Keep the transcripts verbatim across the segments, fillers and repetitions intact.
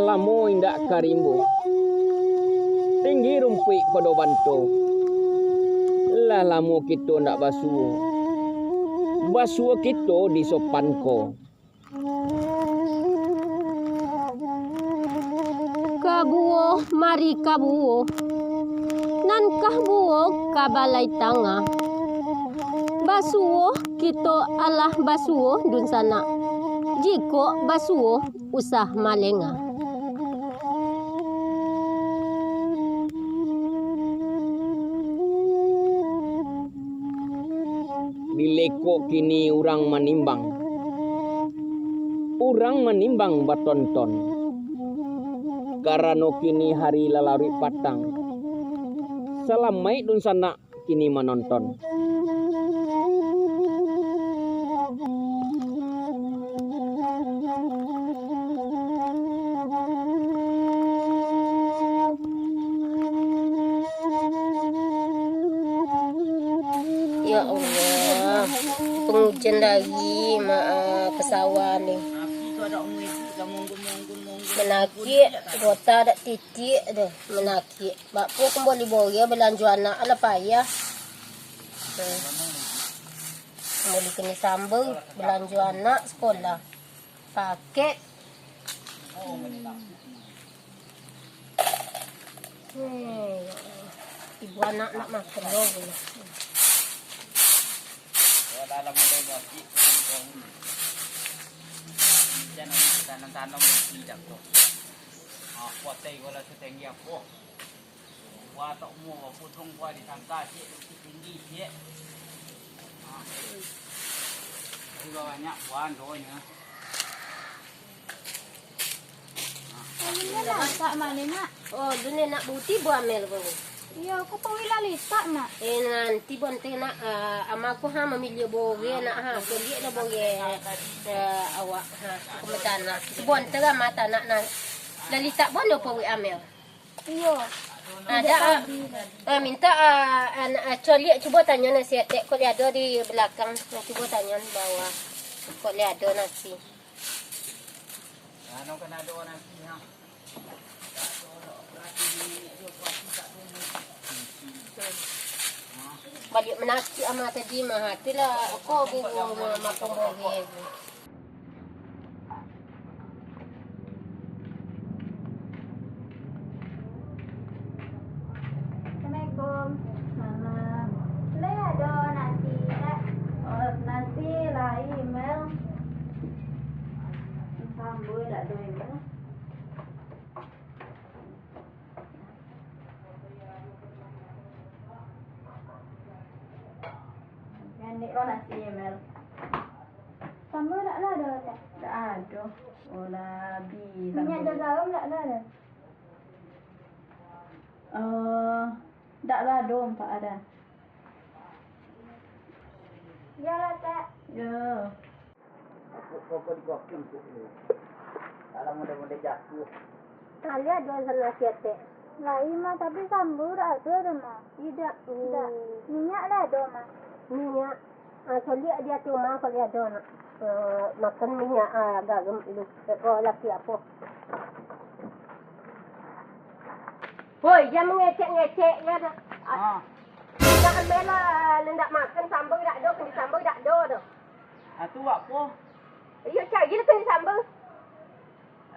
lamo indak ka rimbo. Tinggi rumpuik pado banto. Lah lamo kito ndak basuo. Basuo kito di sopan ko. Kabuo mari kabuo, nan kabuo ka balai tangah. Basuo kito alah basuo dunsanak, jikok basuo usah malengah. Dileko kini urang manimbang, urang manimbang batonton. Karano kini hari lah laruik patang, salamaik dunsanak kini manonton. Ya Allah, pangujan lagi ma-, ah, ka sawah ni. Manakik, kota dak titik tu, manakik. Bak po kumboli boreh balanjo anak lah payah. Hmm. Kumboli kini sambal, balanjo anak sekolah. Pakek. Hmm, ya Allah. Ibu anak nak makan lo. Tanam-tanam di dako. Ah, kuatai ko lah satinggi apo. Wah, tak mau potong buah di tangka, cik, tinggi, cik. Ah. Udah banyak buah dohnya. Ayo, nak, tak mana, nak? Oh, dunia nak buti buah mel baru. Iyo, aku pawila litak, nak. Eh, nanti bonte nak, ah, ama aku ha mamilih boreh, nak, ha. Coliak lah boreh, eh, awak, ha. Aku macam nak. Bonte lah mata nak, nak. Lah litak bono pawik amel. Iyo. Ada, ah, ah, minta, ah, ah, coliak cubo tanyo nasi etek, kok liado di belakang. Cubo tanyo bawah. Kok liado nasi. Anu kan ado nasi, ha. Baliak manakik ama tadi mah. Itulah, ko bubuak ma-, makan boreh. Assalamualaikum. Salam. Lai ado nasi, Kak? Oh, nasi lai, Mel. Sambal dak ado, Mel. Ngandik lo nasi, Mel. Sambal dak lah ado, Tek? Dak ado. Oh, lah habis. Minyak jo garam dak lah ado? Eh, dak lah ado, Pak, ado. Yo lah, Tek. Yo. Kok, kok, kok dikokin, kok. Alah, mudah-mudahan jatuh. Nah, liek ado nasi etek. Lai mah, tapi sambal dak ado doh, mah. Idak. Idak. Minyak lah ado, mah. Minyak. Ah, coliak di ateh rumah, kok lai ado, nak. Ah, makan minyak, ah, garam dulu. Kok laki apo? Woi, jan mangecek-ngecek, yo dah. Ah. Nak ambil lah, nak makan sambal dak ado, kini sambal dak ado doh. Ah, tu apo? Iyo, cari lah kini sambal.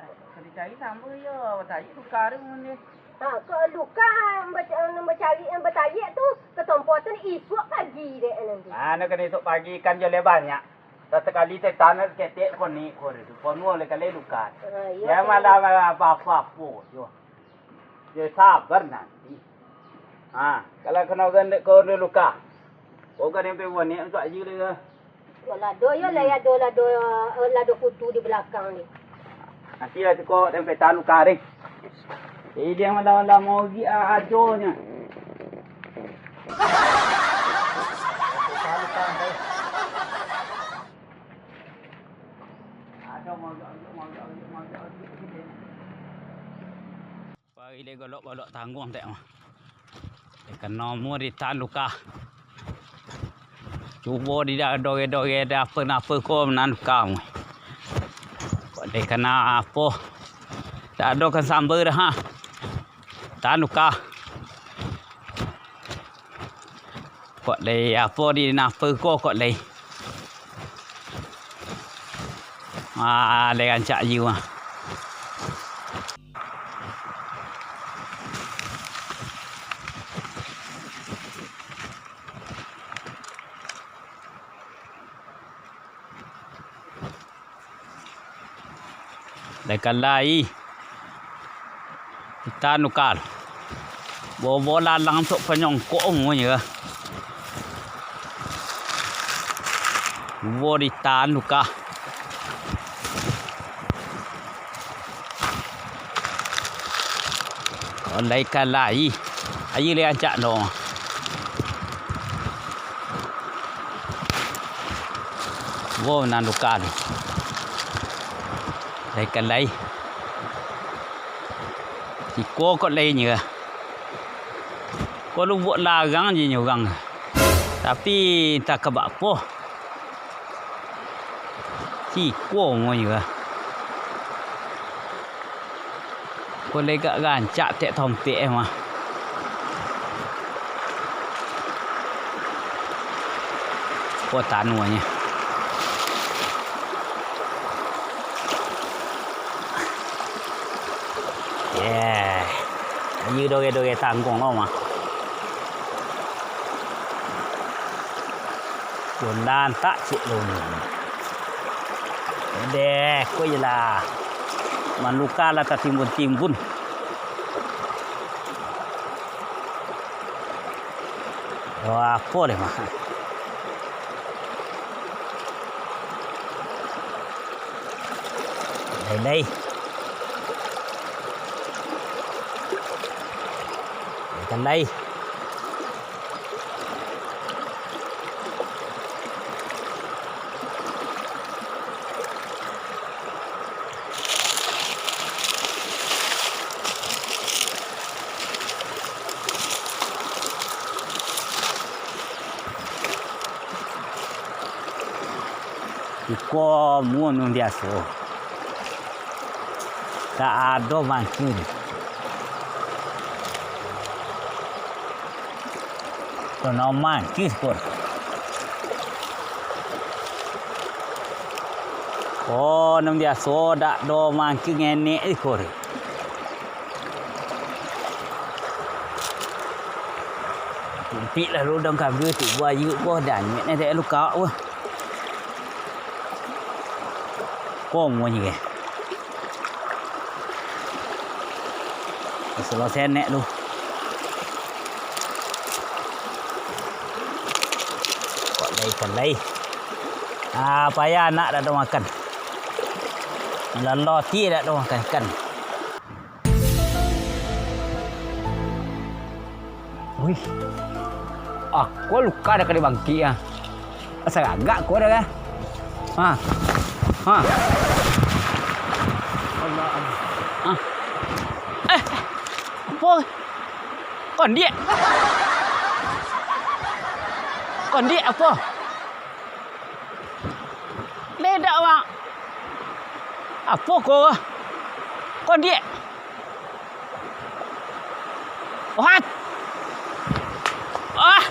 Eh, kalau cari sambal, yo, cari luka tu mun deh. Ha, kok luka, nan bacari, nan bacari, nan batariak tu, katompo tu isuak pagi dek nanti. Mano kan isuak pagi, ikan jo lai banyak. Sasekali setan saketek konik ko tu, ponuah lai kalai luka. Ha, iyo, yo, kan. Malah, malah apo-apo, yo. Yo, sabar nanti. Ha, kalau kena urang dek ko luka. Ko kan sampai bonek untuak aji lai ka. Yo lado, yo lai ado lado, eh, lado kutu di balakang ni. Nanti lah cukup sampai tahan luka deh. Jadi dia malam-malam mau gi, ah, ajonyo. Pari lai golok-golok tangguang tek mah. Dikana umua ditahan luka. Cubo di da-, dore-dore, da apa-apa ko menahan luka mah. Kok dikana apo? Ado kan samba dah, ha. Tahan duka. Kok lai, apo di napa ko kok lai? Ah, lai rancak ayu ah. Lai ka lai. Kita nukal. Bobo lalang sok panyongkok umunyo. Bobo ditahan nukah. Lai ka lai. Ayu lai rancak no. Wo nan duka tu. Lai ka lai. Siko kok lai nyo. Ko lubuak larang je nyo urang. Tapi, antah ka baapo. Siko mo nyo. Ko lai agak rancak tek tompek eh mah. Ko tanuanyo. Yeah. Ayu dore-dore tangguang lo mah. Bundan tak cik lumi. Deh, ko iyolah. Manduka lah tatimbun-timbun. Oh, apo deh mah. Lai, lai. Lai, lai. Iko mun biaso. Tak ado mangkin. Kono mangkin ko. Oh, nan biaso dak do mangkin ngenek iko. Tumpik lah ludang kambia tu, buayu ko, danyuik ni dek luka ko. Komo ni ke. Selesai nek tu. Kok lai, kok lai. Ah, payah anak dak ada makan. Lalo ti dak ada makan ikan. Wih. Ah, ko luka dah ka dibangkik ah. Saragak ko dah kan. Ha. Ha. Allah. Ah. Eh. Apo? Kondiak. Kondiak apo? Ledak, Bang. Apo ko? Kondiak. What? Ah!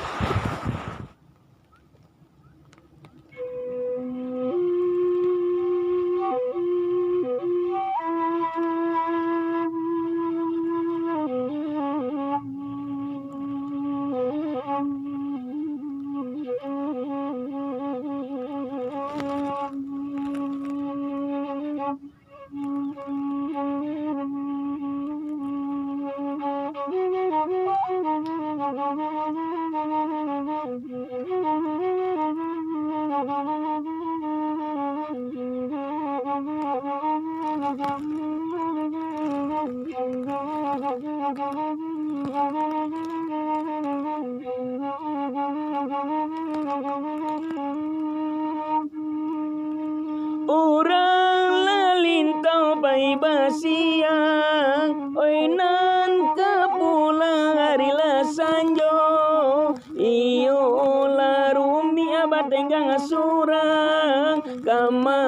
Urang lah lintau pai basiang, oi nan ka pulang ari lah sanjo. Iyo lah rumik batenggang surang, ka ma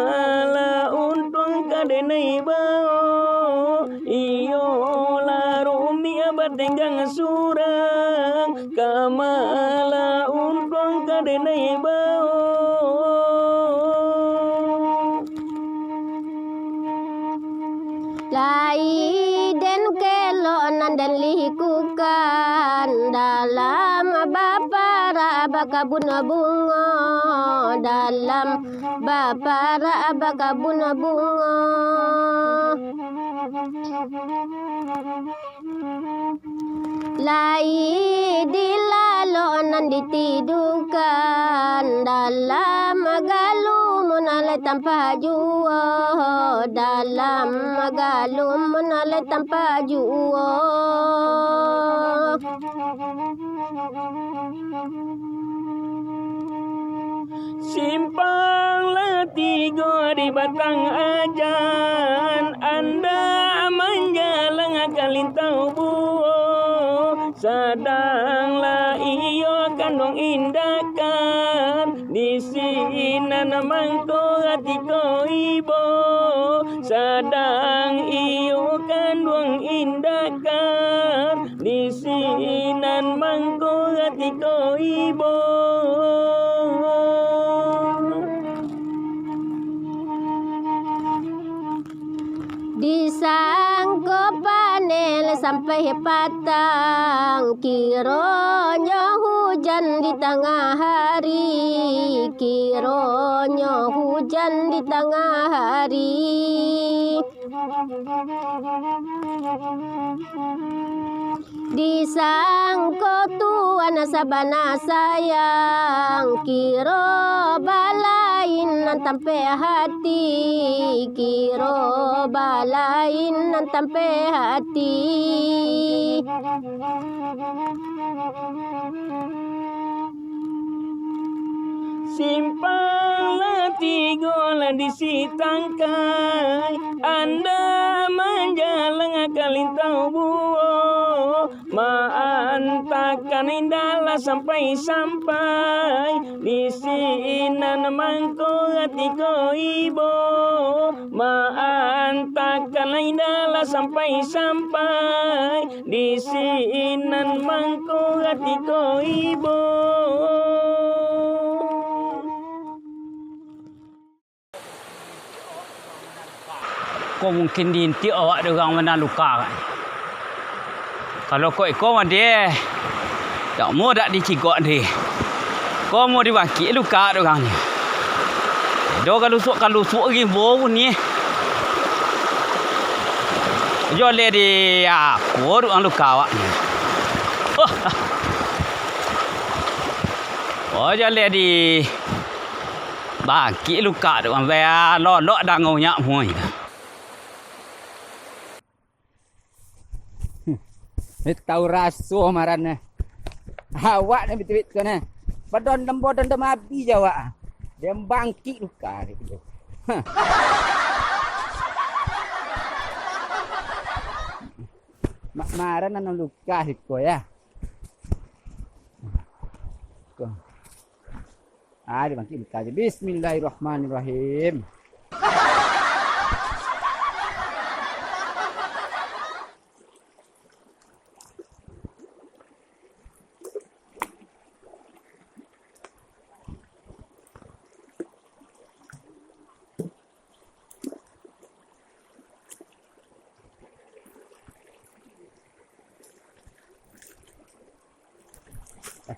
lah untuang ka denai bao. Tinggang surang, ka malah untuang ka denai bao. Lai den kelok nan den likukan, dalam baparak bakabun bungo, dalam baparak bakabun bungo. Lai dilalok nan ditidukan, dalam galungan lai tampak juo, dalam galungan lai tampak juo. Simpang lah tigo di Batang Ajan, andak manjalang ka Lintau Buo. Sadang lah iyo kanduang indakan, di sinan mangko ati ko ibo. Sadang iyo kanduang indakan, di sinan mangko ati ko ibo. Disangko paneh sampai patang, kironyo hujan di tangah hari, kironyo hujan di tangah hari. Disangko Tuan sabana sayang, kiro balain nan tampek hati, kiro balain nan tampek hati. Simpang lah tigo lah di Sitangkai, andak manjalang ka Lintau Buo. Maantakan indak lah sampai-sampai, di sinan mangko ati ko ibo. Maantakan indak lah sampai-sampai, di sinan mangko ati ko ibo. Ko mungkin diintip awak dek urang nan luka agaknyo. Kalau kok iko mah deh, dak amuah dak dicigok deh. Ko amuah dibangkik luka dek urang ni. Do kalusuak-kalusuak rimbo bunyi. Jaleh di ako dek urang luka awak ni. Oh, jaleh di Bangkik luka tu, sampai lolok dango nyak mui. Hmm. Eh, tau raso maran neh. Awak neh bitu-bitu neh. Badondom, badondom abih jo awak. Dia bangkik luka tu. Hah. Ma-, maran nan luka siko ya. Ko. Ah, dia bangkik buka aja. Bismillahirrahmanirrahim.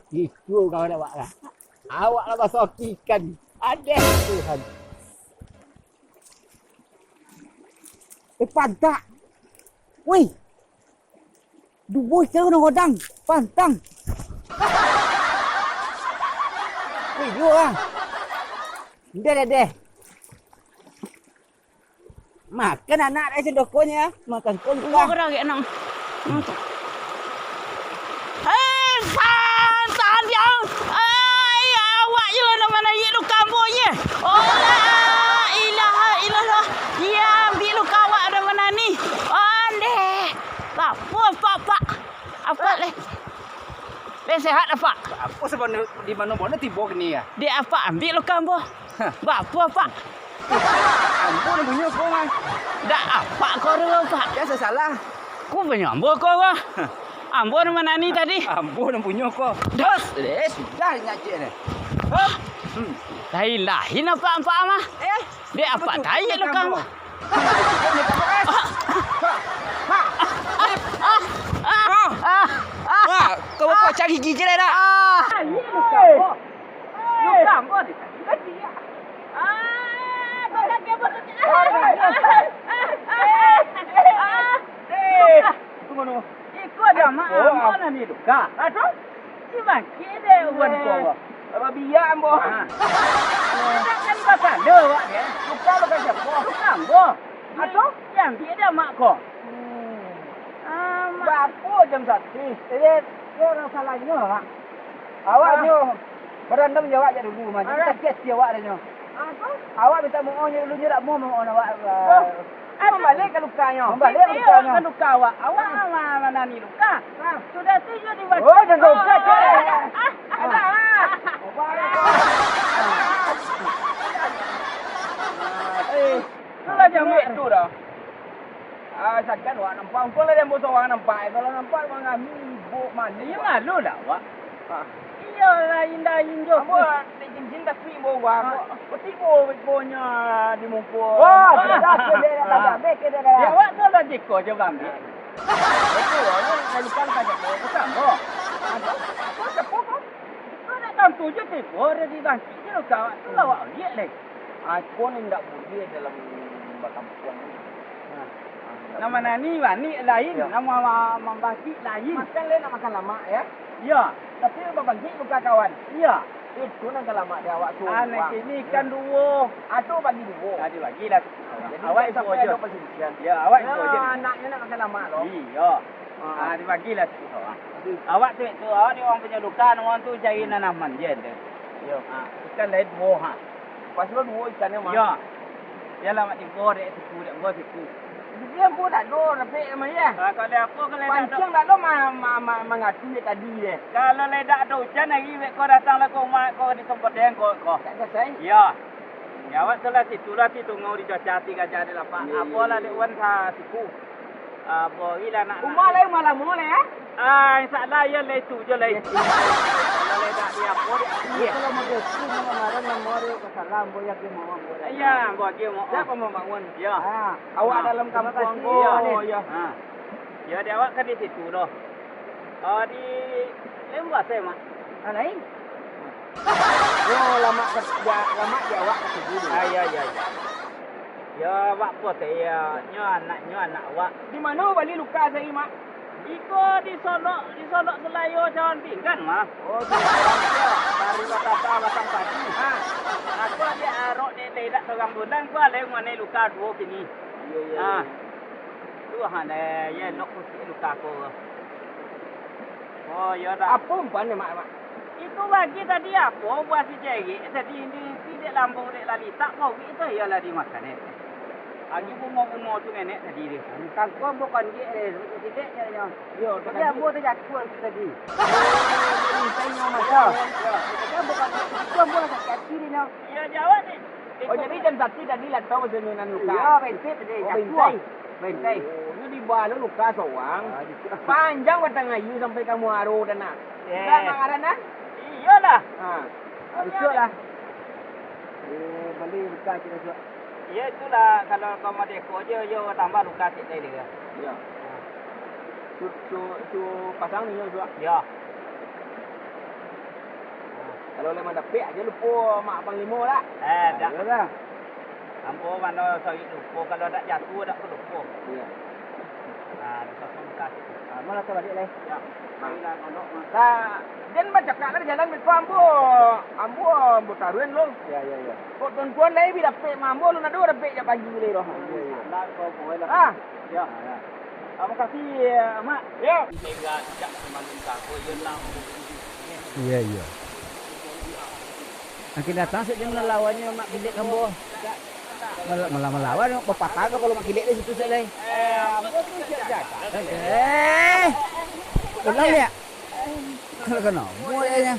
Itu kawan awak lah. Awak lah basoki ikan. Adeh Tuhan. Eh, pantak. Woi. Duo ikau nang godang. Pantang. Woi, duo lah. Ndeh, ndeh, ndeh. Makan anak dek sendokonyo, makan Tunggu kongkang. Gerak anak. Eh, san, san, ya. Ai, awak je lah nan manayik tu kambuh je. Oh, la ilaha illallah. Ya, ambiak lu kawak nan manani. Ondeh. Pak, puas, Pak, Pak. Apa leh? Leh sehat, Pak? Apa sebenarnya di mana-mana tiba kini ya? Di apa ambiak lu kambuh? Hah. Bapa, Pak? Ampun, bunyi kau, Mas. Dak apa kau dulu, Pak? Biasa salah. Ku banyak ambo kau, Pak. Hah. Ambo nan manani tadi. Ambo nan punyo ko. Dos. Eh, sudah nyo ciek ni. Hah? Hmm. Lain-lain apak-apak mah. Eh? Dek apak tai luka mah. Ha, kau bapak cari gigi dah. Ah. Luka ambo ni. Ah, kau sakit apa tu? Ah, ah, ah, ah, ah. Itu mano? Iko jamaah ambo nan diluka. Aduh. Di bangkik dek wan ko. Babiak ambo. Ha. Dak kan bakalo awak dek. Luka, luka siapo? Luka ambo. Aduh. Diambiak dek amak ko. Hmm. Ah, mak. Bapo jam satu? Eh, yo, salahnyo, Mak. Awak nyo barandam jo awak jak dulu, mah. Jadi sakik ati awak dah nyo. Awak minta maoh nyo dulu, nyo dak amuah maoh awak. Mambaliak ka lukanyo. Mambaliak ka lukanyo. Ka luka awak. Awak ma-, ma-, manani luka. Sudah tu iyo di. Oh, dah luka, cek. Ah, ah, ah. Eh, itulah jamak tu dah. Ah, sagan wak nampak. Engkau lah yang sorang nampak. Kalau nampak, urang rami, ribut, malu. Iyo, malu lah, wak. Ah. Iyo, lain-lain jo. Ambo, dek cincin tapi ambo wak. Ah. Betibo bekonyo di muko. Wah, sudah, sudah, dah, dah, dah, dah, dah. Ya, wak tu lah jiko je, Bang. Betul, wak. Lalu kan banyak bawa pesan, bo. Apa? Apa? Apa? Kau nak tantu je, tibo ada di bangkit je, lo, kawan. Tu lah, wak, lihat, leh. Aku ni ndak buliah dalam bakampuang ni. Nah. Ah, ndak buliah. Nan manani bani lain, yo, nan ma-, ma-, mambangkik lain. Makan lai nak makan lamak, yo? Iyo. Tapi babangkik bukan kawan. Iyo. Itu nan ka lamak di awak tu. Ah, nan kini kan duo. Ado bagi duo. Ah, dibagilah. Jadi, awak sampai duo je. Ado perselisihan. Yo, awak duo je. Nah, anaknyo nak makan lamak lo. Iyo. Ah. Ah, dibagilah. Ah. Awak tu, tu, awak ni urang punyo luka, urang tu cari nan aman je tu. Iyo. Ah, ikan lain duo, ha. Pas lo duo ikannyo mah. Iyo. Bialah mak tibo dek siku, dek ambo siku. Jadi ambo dak ado rapek mah, yo. Ah, kalau apo, kalau dak ado. Pancing dak ado ma-, ma-, ma-, mangatu dek tadi deh. Kalau lai dak ado ujan lagi, beko datang lah ka rumah ko di Sompodeng ko, ko. Tak selesai? Iyo. Yo, awak tu lah situ lah, ti tungau di cuaca ti gajah di lapak. Iyo, iyo, iyo. Apo lah dek wan sa siku. Ah, borilah nak. Umah lai, umah lamo lai, yo? Ah, insya Allah, iyo, lai tu je, lai. Iyo, tu. Kalau lai dak di apo, di api, yo. Kalau mau di api, mau kamarin, mau di Salam, boya ke mau, boya. Iyo, boya ke mau. Siapa mau bangun? Iyo. Ah, awak dalam kampuang ko. Iyo. Ah. Iyo, di awak kan di situ doh. Ah, di Lembah saya, Mak. Ah, lain? Yo, lamak ka, lamak di awak ka situ dulu. Ah, iyo, iyo, iyo. Yo, awak ko teh, yo, nyo anak, nyo anak awak. Di mano bali luka tadi, Mak? Iko di Solok, di Solok Selayo Cawan Pinggan, mah. Oh, di Solok, yo. Dari Batata Batang Padi. Ha. Aku adik arok dek, dek, dak sorang bulan, ku alai manai luka duo kini. Iyo, iyo, iyo. Tu ha, deh, yo, lok kusik luka ko. Oh, iyo dah. Apo umpan, Mak, Mak? Itu bagi tadi apo buah si cegek tadi, di, di dek lambung dek lalitak, bau itu iyolah dimakan, eh. Agi bungo-bungo tu nenek tadi tu. Kangkung bukan dia, eh, sidek je nyo. Iyo, tapi ambo terjatuh itu tadi. Oh, jadi intai nyo makan, eh. Tapi ambo kan, itu ambo lah sakit hati dia nyo. Iyo, jawab ni. Oh, jadi jam satu tadi lah tau maksudnyo nan luka? Iyo, bentik tadi, oh, jatuh. Bentai. Bentai. Oh, nyo di bawah lo luka sorang. Ah, di situ. Panjang batang ayu sampai ka muaro, dah nak. Eh. Dah mangaran, ah? Iyolah. Ha. Habis tu lah. Eh, bali luka cik Rasul. Iyo, itulah, kalau kau madeko je, yo tambah luka cik tadi dia. Iyo. Ha. Su, su, su pasang ni, yo, Rasul. Iyo. Kalau lai mandapek aja lupo mak panglimo lah. Eh, dak. Iyolah. Ambo mano soik lupo, kalau dak jatuah dak lupo. Iyo. Nah, di situ kasih. Ah, malah tabalik lai. Yo. Marilah, Manok, mah. Nah, den bacakak lah di jalan beko ambo. Ambo, ambo taruhan lo. Yo, yo, yo. Kok tuan-tuan lai bi dapek mah ambo, lo nado dapek jak pagi lai doh. Iyo, iyo. Nah, kau boleh lah. Ah. Yo. Ah, yo. Ah, makasih, Mak. Yo. Tinggal jak semalam ka ko, yo lah. Iyo, iyo. Makin datang sajo malawannyo Mak Kilek ka ambo. Mal-, malah malawan, bapatah kapalo Mak Kilek di situ sajo lai. Eh, ulang liak. Kalau kena, ambo liaknyo.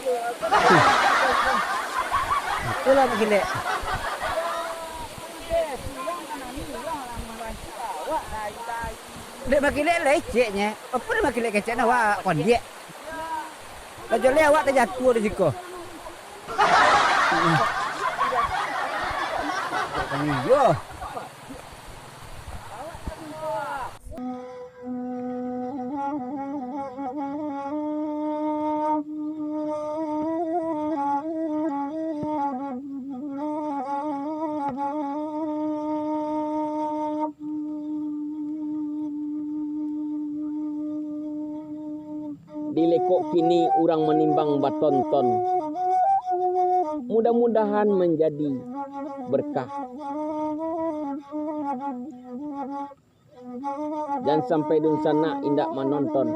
Itulah Mak Kilek. Dek bakilek leceknyo. Apo dek bakilek kecek nah, wak kondiak. Kajoleh awak tajatuah di siko. Iyo. Di lekok kini urang manimbang batonton. Mudah-mudahan manjadi berkah. Jan sampai dunsanak indak manonton.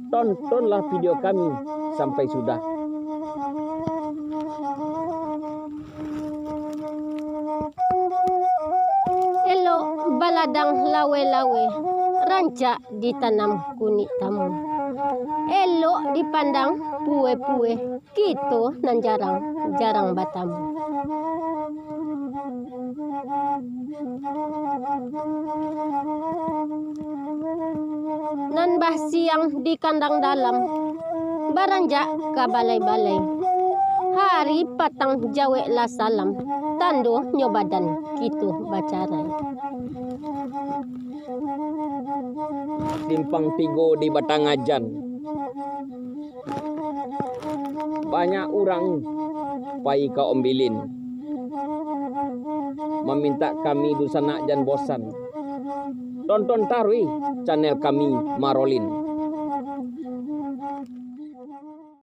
Tontonlah video kami sampai sudah. Elok baladang lawe-lawe, rancak ditanam kunik tamu. Elok dipandang pue-pue, kito nan jarang, jarang batamu. Nan basiang di kandang dalam, baranjak ka balai-balai. Hari patang jaweklah salam, tandonyo badan kito bacarai. Simpang tigo di Batangajan. Banyak urang pai ka Ombilin, mamintak kami dunsanak jan bosan. Tonton taruih channel kami Marolin.